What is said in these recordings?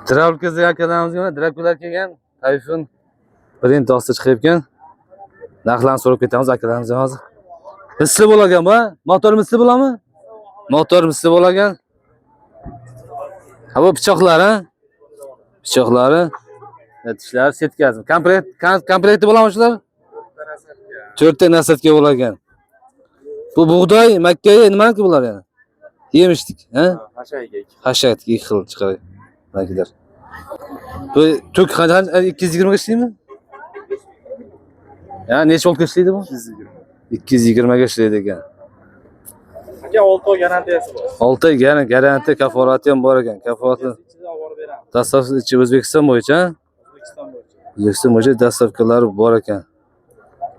Drabkizga akalarimizga mana drabkalar kelgan. Tayfun birinchi osti chiqayotgan. Narxlarni so'rab ketamiz akalarimizdan hozir. Misli bo'lagan bu, motor misli bo'ladimi? Motor misli bo'lagan. Ha bu pichoqlar, ha? Pichoqlari, tishlari setkasi. Komplekt komplekti bo'ladimi shular? To'rtta nasadga bo'lagan. Bu bug'doy, makka nimaniki bular yana? Yemishdik, ha? Hashayga ikki. Hashak ikki xil chiqadi. Manakilar. Bu tok qancha 220 ga ishlaydimi? Ya necha voltga ishlaydi bu? 220. 220 ga ishlaydi ekan. Aka 6 oy garantiyasi bor. 6 oy garantiya kafolati ham bor ekan. Kafolatli Ichida olib borib beramiz. dostavka ichi O'zbekiston bo'yicha, ha? O'zbekiston bo'yicha. O'zbekiston bo'yicha dostavkalari bor ekan.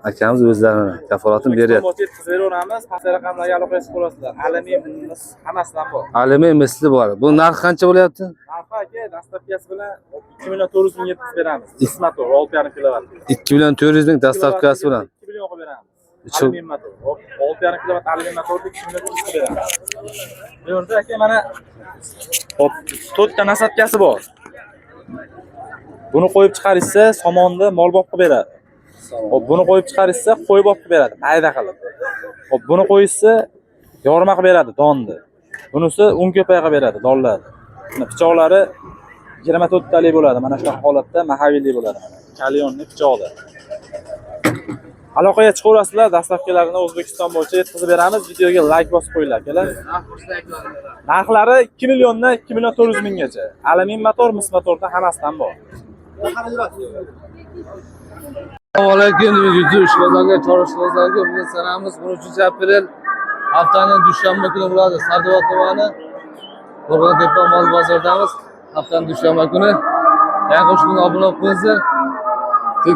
Akamiz o'zlarini kafolatini beryapti. O'zbekiston bo'yicha yetkazib beraveramiz. Pastki raqamlarga aloqa qilib ko'rasizlar. Alyumin, mis hammasidan bor. Alyumin misli bor. Bu narxi qancha bo'lyapti? Narxi aka dostavkasi bilan 2 million 400 ming yetkazib beramiz. Mis motor 6,5 kilovat. 2 million 400 ming dostavkasi bilan. 2 million qilib beramiz. Shu- Alyumin motor. 6,5 kilovat alyumin motorni 2 million yetkazib beramiz. Bu yerda aka mana hop, to'rtta nasadkasi bor. Buni qo'yib chiqarishsa, somonni mol boqib qilib beradi. Hop, buni qo'yib chiqarishsa, qo'y boqib qilib beradi, mayda qilib. Hop, buni qo'yishsa, yorma qilib beradi, donni. Bunisi un ko'pay qilib beradi, donlarni. Mana pichoqlari 24 talik bo'ladi, mana shunaqa holatda mahaviyli bo'ladi. Kalyonni pichoqda. Aloqaga chiqaverasizlar, dastlabkilarini O'zbekiston bo'yicha yetkazib beramiz. Videoga like bosib qo'yinglar, akalar. Narxlari 2 milliondan 2 million 400 minggacha. Alyumin motor, mis motordan hammasidan bor. Assalomu alaykum YouTube ishxonlarga, chorishxonlarga. Bugun sanamiz 13 aprel haftaning dushanba kuni bo'ladi. Sardoba tumani Qo'rg'ontepa mol bozoridamiz. Haftaning dushanba kuni. Yangi qo'shimcha obuna bo'lib qo'yingizlar.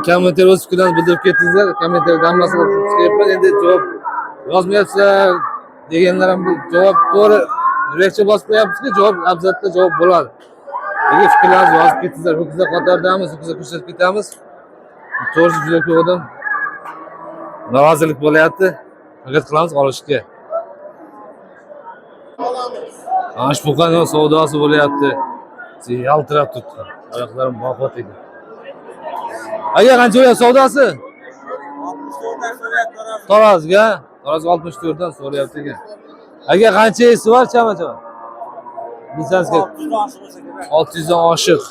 Kommentariy o'z fikrlaringizni bildirib ketdingizlar. Kommentariyada hammasini o'qib chiqyapman. Endi javob yozmayapsizlar deganlar ham bu javob to'g'ri yurakcha bosib qo'yapsizki, javob abzatda javob bo'ladi. Lekin fikrlaringizni yozib ketdingizlar. Ho'kizlar qatoridamiz, ho'kizlar ko'rsatib ketamiz. To'g'risi juda ko'p odam norozilik bo'lyapti. Harakat qilamiz olishga. Ana shu buqani savdosi bo'lyapti. Yaltirab turibdi. Oyoqlarim baquvvat ekan. Aka qancha bo'lyapti savdosi? Taroziga, tarozi 64 dan so'rayapti ekan. Aka qancha esi bor chama-chama? Bilsangiz kerak. 600 dan oshiq.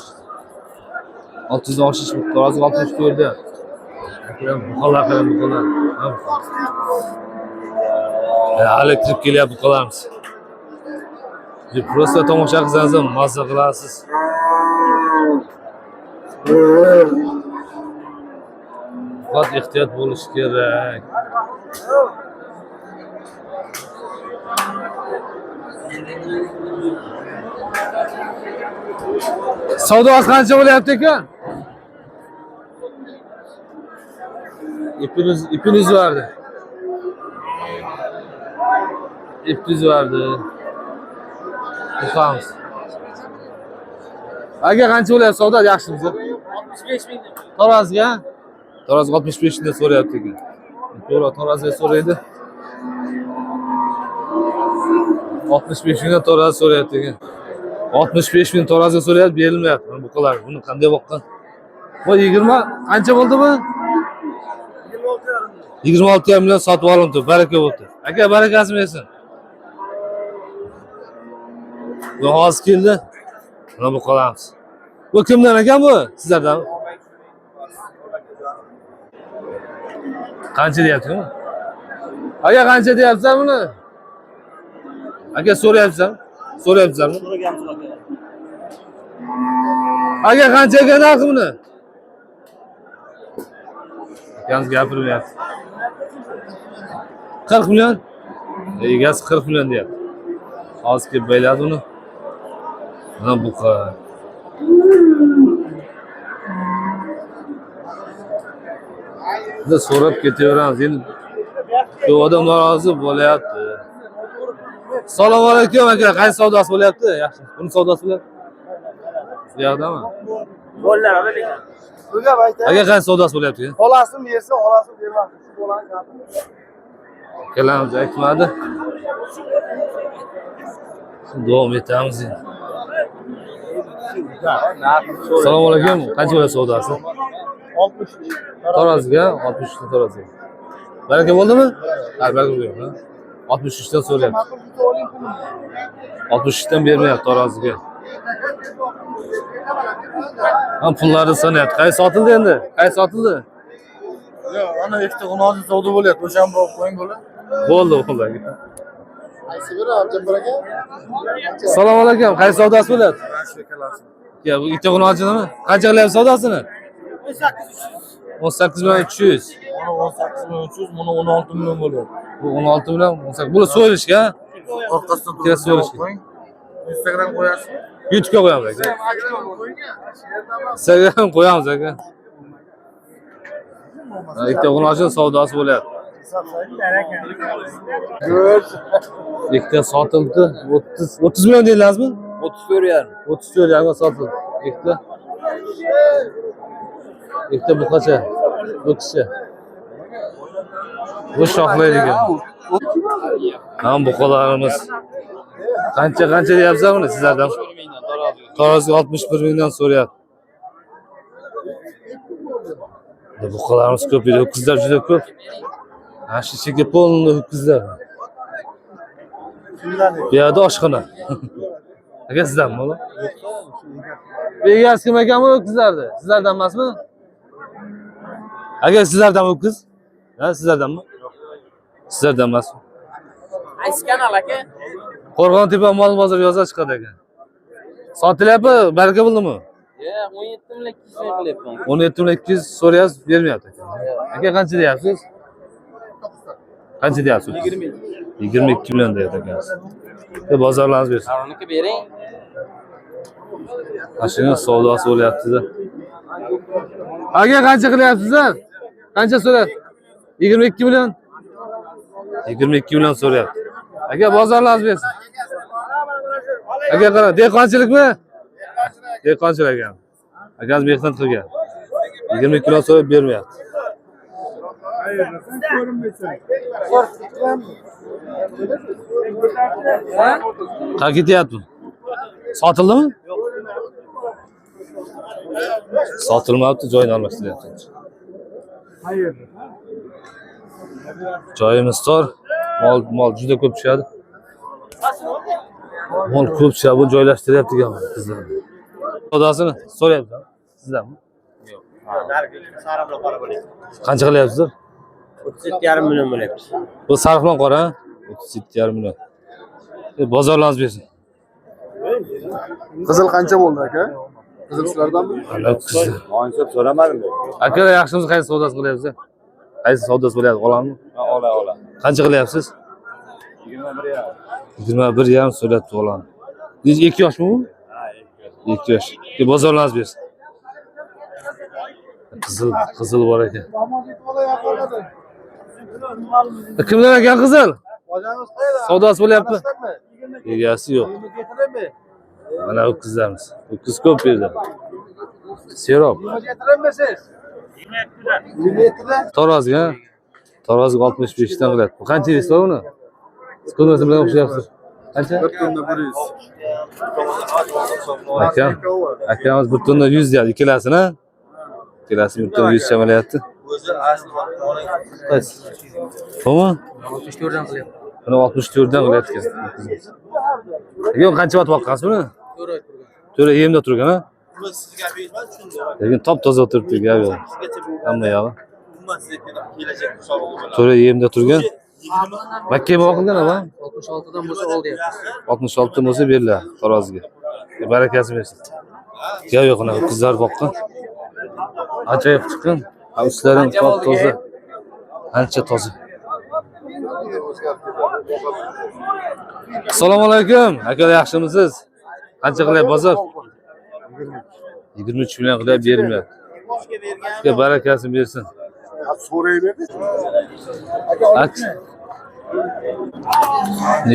600 dan oshiq bu tarozi 64 dan. Buqalar qarang, buqalar. Ha, buqa. Hali kirib kelyapti buqalarimiz. Просто tomosha qilsangiz ham mazza qilasiz. Faqat ehtiyot bo'lish kerak. Savdosi qancha bo'lyapti ekan? İpiniz, ipiniz vardı. İpiniz vardı. Buqamiz. Aka qancha bo'lyapti savdo? Yaxshimisiz? 65 ming. Taroziga? Taroziga 65 mingdan so'rayapti ekan. To'g'ri, taroziga so'raydi. 65 mingdan tarozi so'rayapti ekan. 65 ming taroziga so'rayapti, berilmayapti. Mana buqalar buni qanday boqqan? Bu 20 qancha bo'ldi bu? 26 million sotib olindi. Baraka bo'ldi. Aka barakasini bersin. Bu hozir keldi. Mana buqalarimiz. Bu kimdan ekan bu? Sizlardan. Qancha deyapti bu? Aka qancha deyapsan buni? Aka so'rayapsan? So'rayapsanmi? Aka qancha ekan narxi buni? Akamiz gapirmayapti. 40 million? Egasi 40 million deyapti. Hozir kelib bayladi uni. Mana buqa. Biz so'rab ketaveramiz. Endi ko'p odam norozi bo'lyapti. Assalomu alaykum aka, qaysi savdosi bo'lyapti? Yaxshi. Buni savdosi bo'lyapti? Bu yoqdami? Aka qaysi savdosi bo'lyapti? Xolasim bersa, xolasim bermasin. Shu bolani gapi. Akalarimiz aytmadi. Davom etamiz endi. Assalomu alaykum. Qancha bo'ladi savdosi? 63. Taroziga 63 ta taroziga. Baraka bo'ldimi? Ha, baraka bo'lgan. 63 dan so'rayapti. 63 dan bermayapti taroziga. Ha, pullarni sanayapti. Qaysi sotildi endi? Qaysi sotildi? Yo'q, ana ikkita 16 savdo bo'lyapti. O'shani bo'lib qo'ying bo'ladi. Bo'ldi, bo'ldi. Qaysi biri Abjabbar aka? Assalomu alaykum. Qaysi savdosi bo'ladi? Shu ikkalasi. Ya, bu ikkita 16nimi? Qancha qilyapsiz savdosini? 18 million 300. Buni 18 million 300, buni 16 million bo'lyapti. Bu 16 million 18. Bular so'yilishga, ha? Orqasidan Ikkala so'yilishga. qo'ying. Instagram qo'yasizmi? YouTube'ga qo'yamiz aka. Instagram qo'yamiz aka. Ha, ikkita 16 savdosi bo'lyapti. Ikkita sotildi. 30 million deyilasizmi? 34,5. 34 yarimga sotildi. Ikkita. Ikkita buqacha. O'tizcha. Bu shoxlaydigan. Ham buqalarimiz. Qancha qancha deyapsizlar buni sizlardan? Taroziga 61 mingdan so'rayapti. Buqalarimiz ko'p edi. Ho'kizlar juda ko'p. Ha, shu chekka polni ho'kizlar. Bu yerda oshxona. Aka sizdanmi bu? Bu egasi kim ekan bu ho'kizlarni? Sizlardan emasmi? Aka sizlardan ho'kiz? Ha, sizlardanmi? Sizlardan emasmi? Qaysi kanal aka? Qo'rg'ontepa mol bozori yoza chiqadi aka. Sotilyapti, baraka bo'ldimi? Yo'q, 17 million 200 ming qilyapman. 17 million 200 so'rayapsiz, bermayapti aka. Aka qancha deyapsiz? Qancha deyapsiz? 22 million deyapti akamiz. E, bozorlarimiz bersin. Uniki bering. Mana shuni savdosi bo'lyapti-da. Aka qancha qilyapsizlar? Qancha so'rayapti? 22 million. 22 million so'rayapti. Aka bozorlarimiz bersin. Aka qara, dehqonchilikmi? Dehqonchilik ekan. Akamiz mehnat qilgan. 22 million so'rab bermayapti. Qayerga ketyapti? Sotildimi? Sotilmabdi, joyini almashtiryapti. Joyimiz tor, mol juda ko'p tushadi. Mol ko'p tushadi, bu joylashtiryapti ekan qizlar. Savdosini so'rayapti, sizlarmi? Yo'q. Qancha qilyapsizlar? 37,5 million bo'lyapti. Bu sariq bilan qora, 37,5 million. E, bozorlarimiz bersin. Qizil qancha bo'ldi aka? Qizil sizlardanmi? Ana qizil. Hisob so'ramadim. Akalar yaxshimiz, qaysi savdosi qilyapsiz? Qaysi savdosi bo'lyapti, olammi? Ola ola. Qancha qilyapsiz? 21,5. 21,5 so'rayapti o'g'lon. 2 yoshmi bu? 2 yosh. E, bozorlarimiz bersin. Qizil, qizil bor ekan. E, kimlar ekan qizil? Savdosi bo'lyapti. Egasi yo'q. Mana ho'kizlarimiz. Ho'kiz ko'p bu yerda. Serob. Taroziga, ha? Taroziga 65 dan qiladi. Bu qancha deysizlar uni? Ko'rmasa bilan o'xshayapsiz. Qancha? Bir tonna 100. Akam, akamiz 1 tonna 100 deyapti ikkalasini. Ikkalasi 1 tonna 100 chamalayapti. O'zi asli Qaysi? To'mi? 64 dan qilyapti. Buni 64 dan qilyapti ekan. Yo'q, qancha vaqt boqqansiz buni? 4 oy turgan. 4 oy yemda turgan, ha? Siz gapingiz bilan tushundim. Lekin top toza o'tiribdi, gap yo'q. Hamma yog'i. Umuman siz aytgan kelajak hisobi bo'ladi. 4 oy yemda turgan. Makka boqilgan ama 66 dan bo'lsa ol deyapti. 66 dan bo'lsa beriladi taroziga. Barakasi bersin. Gap yo'q, anaqa qizlar boqqan. Ajoyib chiqqan. Ha, ustlari ham top toza. Ancha toza. Assalomu alaykum. Akalar yaxshimisiz? Qancha qilyapti bozor? 23 million qilyapti, berilmayapti. Sizga barakasini bersin. So'rayverdi. Aks.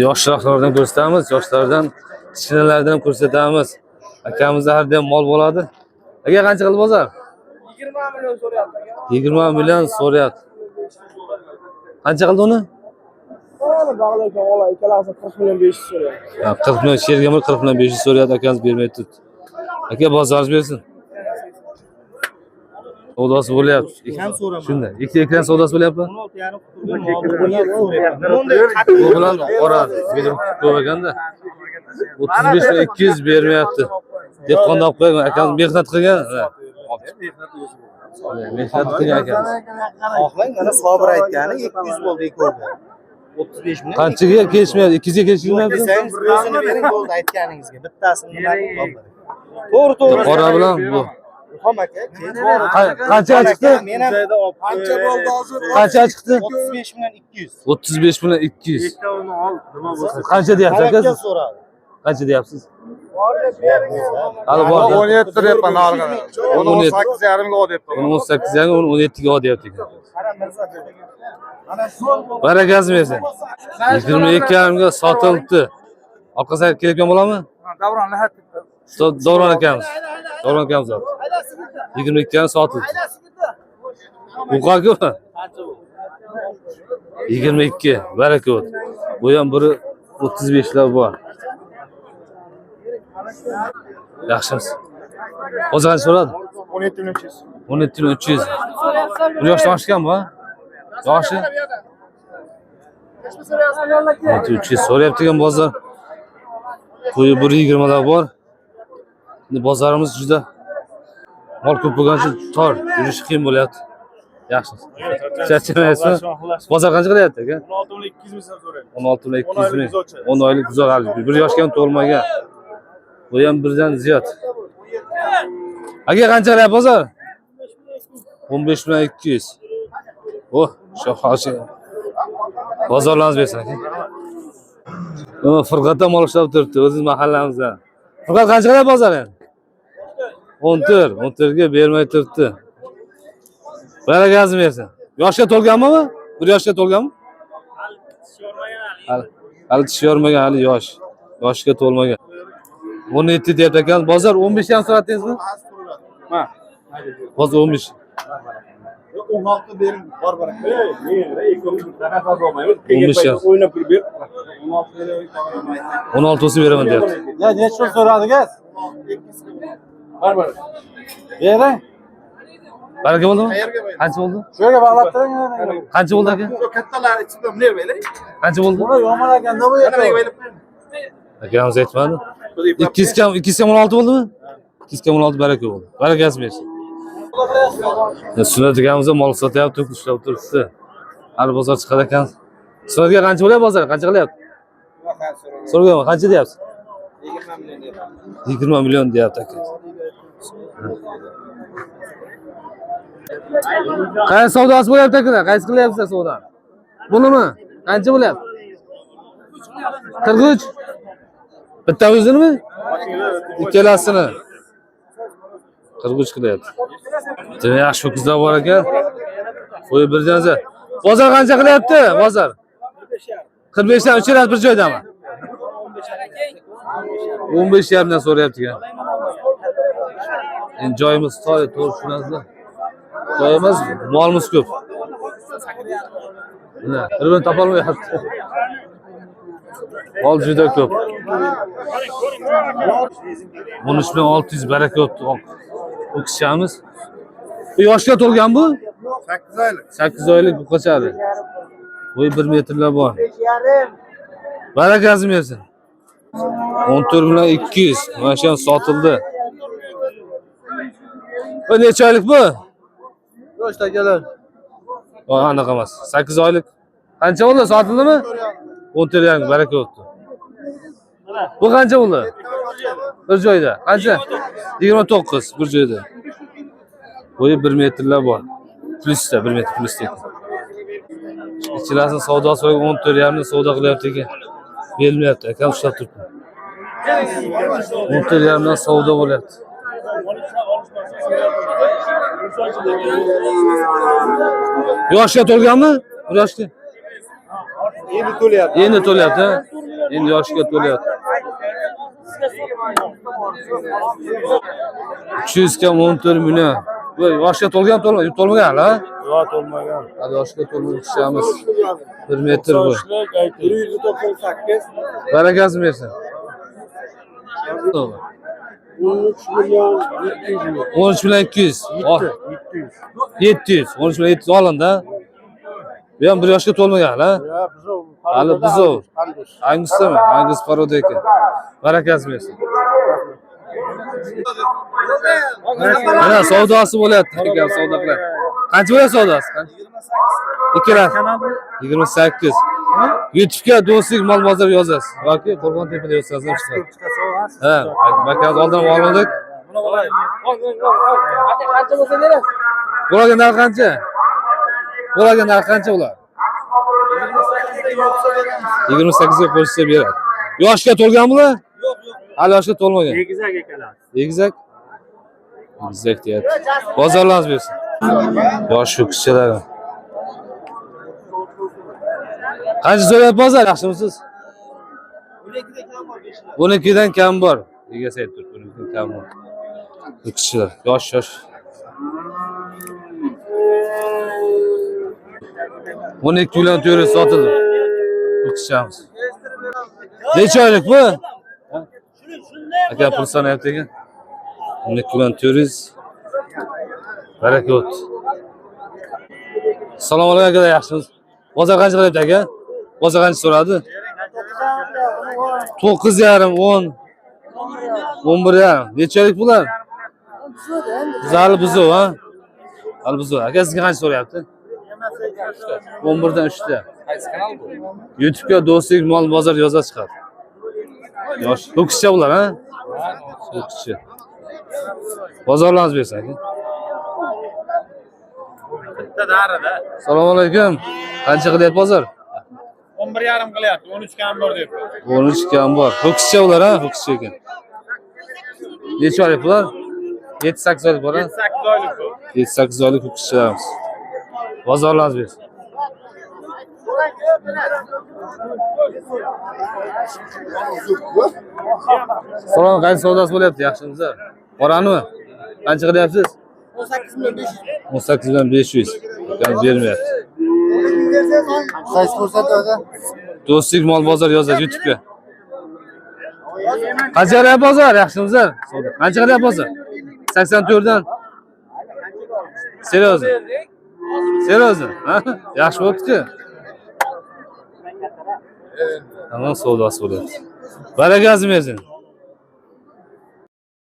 Yoshroqlardan ko'rsatamiz, yoshlardan, kichkinalardan ko'rsatamiz. Akamizda har doim mol bo'ladi. Aka qancha qildi bozor? 20 million so'rayapti aka. 20 million so'rayapti. Qancha qildi uni? Mana bog'laykan ola ikkalasi 40 million 500 so'rayapti. Ha, 40 million sherga bir 40 million 500 so'rayapti, akamiz bermay turibdi. Aka, bozoringiz bersin. Savdosi bo'lyapti. Shunday. Ikki ekran savdosi bo'lyapti. Bu bilan oradi. Video ko'p ekanda. 35 ming 200 bermayapti. Dehqonni olib qo'ygan akamiz mehnat qilgan. Ha. Mehnat qilgan akamiz. Xohlang, mana Sobir aytgani 200 bo'ldi ikkovi. 35 million. Qanchaga kelishmayapti? 200 ga kelishmayapti. Desangiz o'zini bering bo'ldi aytganingizga. Bittasini nima qilib. To'g'ri, to'g'ri. Qora bilan bu. Ilhom aka, Qancha chiqdi? Men ham Qancha bo'ldi hozir? Qancha chiqdi? 35 million 200. 35 million 200. Qancha deyapsiz aka Tavakkal siz? so'radi. Qancha deyapsiz? Hali bor. 17 deyapman narxini. Uni 18,5 ga olyapman. Uni 18 yarim, uni 17 ga olyapti ekan. Barakasini bersin. 22 yarimga sotilibdi. Orqasiga kelayotgan bo'ladimi? Davron lahat. Davron akamiz. Davron akamiz. 22 yarim sotildi. Buqaku. 22 baraka o't. Bu ham biri 35 lar bor. Yaxshimiz. Hozir qancha so'radi? 17 million 300. 17 million 300. Bir yoshdan oshgan bu, ha? Yoshi? 17 300 so'rayapti ekan bozor. Qo'yi 1.20 lar bor. Endi bozorimiz juda mol ko'p bo'lgani uchun tor, yurish qiyin bo'lyapti. Yaxshi. Charchamayapsizmi? Bozor qancha qilyapti aka? 16 million 200 ming so'rayapti. 16 million 200 ming. 10 oylik buzoq hali. Bir yoshga ham to'lmagan. Bu ham birdan ziyod. Aka, qancha qilyapti bozor? 15 million 200. Oh, shoxochi. Bozorlarimiz bersin aka. Furqatdan mol ushlab turibdi o'ziz mahallamizdan. Furqat, qancha qilyapti bozor endi? 14, 14 ga bermay turibdi. Barakasini bersin. Yoshga to'lganmi bu? Bir yoshga to'lganmi? Hali tish yormagan, hali yosh. Yoshga to'lmagan. 17 deyapti ekan. Bozor 15 ham so'radingizmi? Ha. Bozor 15. 16 bering, bor baraka. 15 yarim. O'ynab turib ber. 16 olsa beraman deyapti. Ya necha pul so'radingiz? Bor bor. Bering. Baraka bo'ldimi? Qancha bo'ldi? Shu yerga bog'lab turing. Qancha bo'ldi aka? Kattalar ichida bunday beraylik. Qancha bo'ldi? Buni yomon ekanda bu Mana menga berib qo'ying. Akamiz aytmadi. 200 kam, 200 kam 16 bo'ldimi? 200 kam 16 baraka bo'ldi. Barakasi bersin. Sunnat akamiz ham mol sotyapti, ushlab turibdi. Hali bozor chiqar ekan. Sunnatga qancha bo'lyapti bozor? Qancha qilyapti? So'rayapman, qancha deyapsiz? 20 million deyapti aka. Qaysi savdosi bo'lyapti aka? Qaysi qilyapsiz savdoni? Bunimi? Qancha bo'lyapti? 43. Bitta o'zinimi? Ikkalasini. 43 qilyapti. Demak, yaxshi ho'kizlar bor ekan. Qo'y birdan za. Bozor qancha qilyapti? Bozor. 45 dan uchalasi bir joydami? 15 yarimdan so'rayapti ekan. Endi joyimiz tor, to'g'ri tushunasizlar. Joyimiz, molimiz ko'p. Mana, bir-birini topolmayapti. Mol juda ko'p. 13 600 baraka o'tdi. O'kishamiz. Bu yoshga to'lgan bu? 8 oylik. 8 oylik bu qochadi. Bo'yi 1 metrlar bor. Barakasini bersin. 14 million 200. Mana shu ham sotildi. Bu necha oylik bu? Yosh akalar. O, anaqa emas. 8 oylik. Qancha bo'ldi? Sotildimi? 14 yarim baraka o'tdi. Bu qancha bo'ldi? Bir joyda. Qancha? 29 bir joyda. Bo'yi 1 metrlar bor. Plusda 1 metr plusda ekan. Ichilasini savdosi var, 14 yarimdan savdo qilyapti ekan. Berilmayapti, akam ushlab turibdi. 14 yarimdan savdo bo'lyapti. Yoshga to'lganmi? Bir yoshga? Endi to'layapti. Endi to'lyapti, ha? Endi yoshga to'lyapti. 300 kam 14 million. Bu yoshga to'lgan to'lmagan, to'lmagan hali, ha? Yo'q, to'lmagan. Hali yoshga to'lmagan kishimiz. 1 metr bu. 198. Barakasini bersin. 13 milyon 700 ming. 13 million 200. 700. 13 million 700 olindi. Ha? Bu ham 1 yoshga to'lmagan hali, ha? Ya buzov. Hali buzov. Angusimi? Angus paroda ekan. Barakasi bersin. Mana savdosi bo'lyapti. Aka savdo qiladi. Qancha bo'ladi savdosi? Qancha? Ikkalasi. 28. YouTube'ga Do'stlik mol bozor yozasiz yoki Qo'rg'ontepada yozsangiz ham chiqadi. Ha, markaz oldin oldik. Bularga narx qancha? Bularga narx qancha ular? 28 ga qo'shsa beradi. Yoshga to'lgan bular? Yo'q, yo'q. Hali yoshga to'lmagan. Egizak ekanlar. Egizak? Egizak deyapti. Bozorlarimiz bersin. Yosh ho'kizchalar. Qancha so'rayapti bozor? Yaxshimisiz? 12 dan kam bor. Egasi aytib turibdi, 12 dan kam bor. Ho'kizchalar, yosh yosh. 12 million 400 sotildi. Ho'kizchamiz. Necha oylik bu? Aka pul sanayapti ekan. 12 million 400. Baraka o'tdi. Assalomu alaykum aka, yaxshimisiz? Bozor qancha qilyapti aka? Bozor qancha so'radi? 9,5, 10, 11,5. Nechalik bular? Hali buzov, ha? Hali buzov. Aka sizga qancha so'rayapti? 11 dan 3 ta. Qaysi kanal bu? YouTube'ga Do'stlik mol bozor yoza chiqadi. Yosh ho'kizcha bular, ha? Ho'kizcha. Bozorlarimiz bersin aka. Bitta darida. Assalomu alaykum. Qancha qilyapti bozor? 11,5 qilyapti, 13 kam bor deyapti. 13 kam bor. Ho'kizcha ular, ha? Ho'kizcha ekan. Necha oylik bular? 7-8 oylik bor, ha? 8 oylik bu. 7-8 oylik ho'kizchalarimiz. Bozorlarimiz bersin. Salom, qancha savdosi bo'lyapti? Yaxshimisiz? Qoranimi? Qancha qilyapsiz? 18 million 500. 18 million 500. Ekan bermayapti. Qaysi ko'rsatadi? Do'stlik mol bozor yozadi YouTube'ga. Qancha qilyapti bozor? Yaxshimisiz? Savdo. Qancha qilyapti bozor? 84 dan. Серьезно? Серьезно? Ha? Yaxshi bo'pti-ku. Tamam savdosi bo'lyapti. Barakasini bersin.